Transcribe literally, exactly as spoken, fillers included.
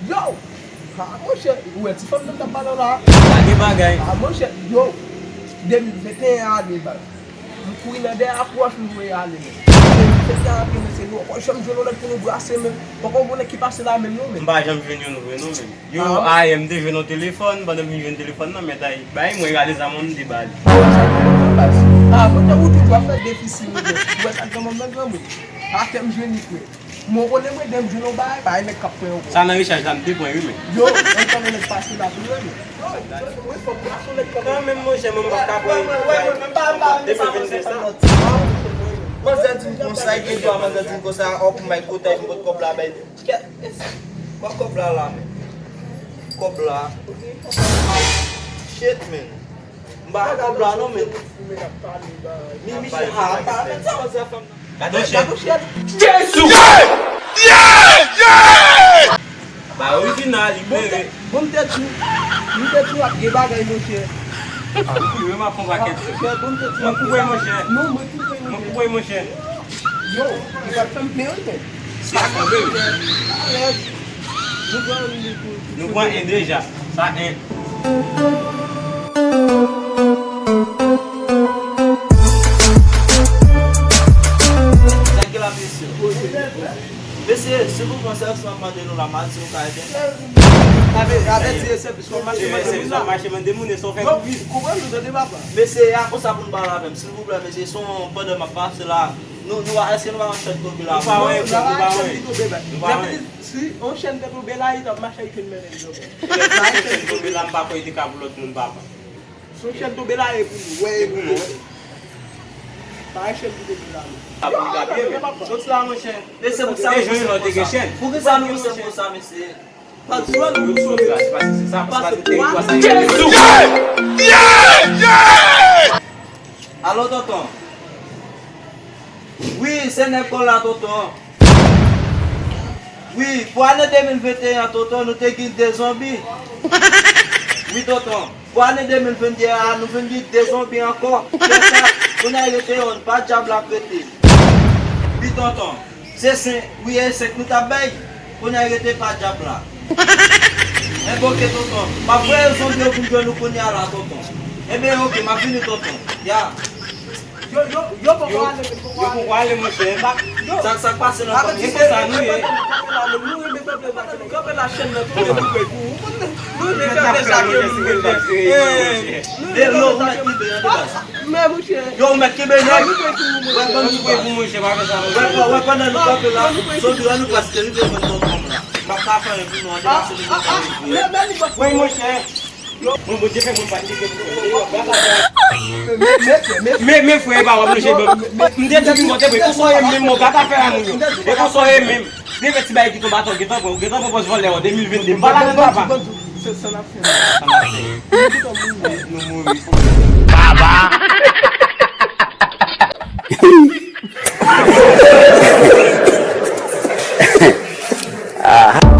Yo! Ha, monchè, ou wè ti fanm nan t ap pale w la? Pa gen bagay. Ha, monchè, yo! De mil venteyen ale, baz. M kouri nan dèyè apwòch, m voye ale, men. De mil venteyen ale, men se nou poko janm jwenn yon nèg pou nou brase, men. Poko yon nèg ki pase la, menm, non, men. M pa janm jwenn youn vre, non, men. Yo, ayè, m te jwenn yon telefòn, pandan m vin jwenn telefòn nan, men tay, bay mwen rale zam mwen, m te ba li. Ah, mwen te ou toujou ap fè defisi, mwen. Ou wè sa granmoun nan granmoun. Atè m jwenn li, frè. Mwen konnen mwen, dèm jwenn yon bagay, bagay nèg k ap pran yon. Sa nan rechaj la, m te pran, wi, men. Yo, mwen tann yon nèg pase la, tou, wi, men. Yo, mwen fò m brase yon nèg kanmenm. Kanmenm, monchè, mwen, m p ap ka pran yon bagay. Depi vennde sa. Manzè di m konsa, gen dwa manzè di m konsa, oh my God, m pot kòb la bay. Kè, kwa kòb la la, men? Kòb la. Shit, men. M pa kòb la, non, men. Mi, Michel, ha, pa met sa, sa fè m. Gade, gade, shit. Jezi! Yeah! Yeah! Yeah! Ba orijinal, li klere. Bon, m te di, m te di w ap gen bagay, monchè. Ou kouri, m ap fè yon pakèt. Monchè, bon, m te di w ap gen bagay. Mwen koupe, monchè. Non, mwen koupe, monchè. Mwen koupe, monchè. Yo, ou pral fè m plen, wi, men. Sa tonbe, wi. Nou pran en deja. Sa en. Sa gen la, mesye. Mesye, silvouplè, sèvis m ap mande nou la, m pa di nou ka ede. Avè, avè ti sèvis w ap mache mande moun la. Mache mande moun, e sa w fè pou vin. Konprann nou tande, papa. Mesye, a konsa pou n pale avè m, silvouplè, mesye, se yon pandan m ap pase la. Nou, nou, èske nou pa wè yon chèn tonbe la? Nou pa wè, nou pa wè. Nou pa wè. Si yon chèn te tonbe la, li t ap mache ak youn mennen l, yo. Si yon chèn tonbe la, m pa kwè li te ka pou lòt moun, papa. Si yon chèn tonbe la, e pou nou, wè, e pou nou. Pa yon chèn ki tonbe la, non. A pou l gade, men. Soti la, monchè. E se pou sa nou jwenn lòt te gen chèn. Poukisa nou pouse konsa, mesye? Paske nou sou gras, paske se sa, paske se teritwa sa. Jezi! Yeah! Yeah! Alo, tonton. Wi, se nèg kò la, tonton. Wi, pou ane de mil venteyen an, tonton, nou te gen de zonbi. Wi, tonton. Pou ane de mil venteyen an, nou vin gen de zonbi ankò. Kiyès sa? Kounye a rete yonn, pa dyab la k rete. Wi, tonton. Se senk, wi, e senk nou t ap bay. Kounye a rete pa dyab la. Enben, oke, tonton. M ap voye zonbi yo vin jwenn nou kounye a la, tonton. Enben, oke, m ap vini, tonton. Ya. Yo, yo, yo poko ale, men, poko ale. Yo poko ale, monchè. Sa, sa k pase nan fanmi? E konsa nou ye. Nou renmen kanpe la, nou renmen kanpe la, chèn nan tonbe, nou pè tou. Nou renmen kanpe la, nou renmen kanpe la. Eh, nou renmen kanpe la, nou renmen kanpe la. Men, monchè. Yo, ou mèt kenbe nèg. Wè, ban nou pran pou monchè, pa fè sa, monchè. Wè, wè, pandan nou kanpe la, zonbi yo, nou prèske rive jwenn tonton la. M ap ka fè anyen pou nou, an depase de tonton. Wi, monchè. Mwen, Bondye fè mwen pa tcheke pou mwen. Men, men, frè, e pa w ap lonje ban m. M te di pou mwen, te vre, konsa w ye menm, mwen pa ka fè a moun yo. E konsa w ye menm. Gen ti bagay ki tonbe atò, gentan pran, ou gentan pran pòz vòlè, an de mil vennde. M pa ladann, papa. Sa n ap fè? Sa n ap fè? Nou mouri. Baba! Ah.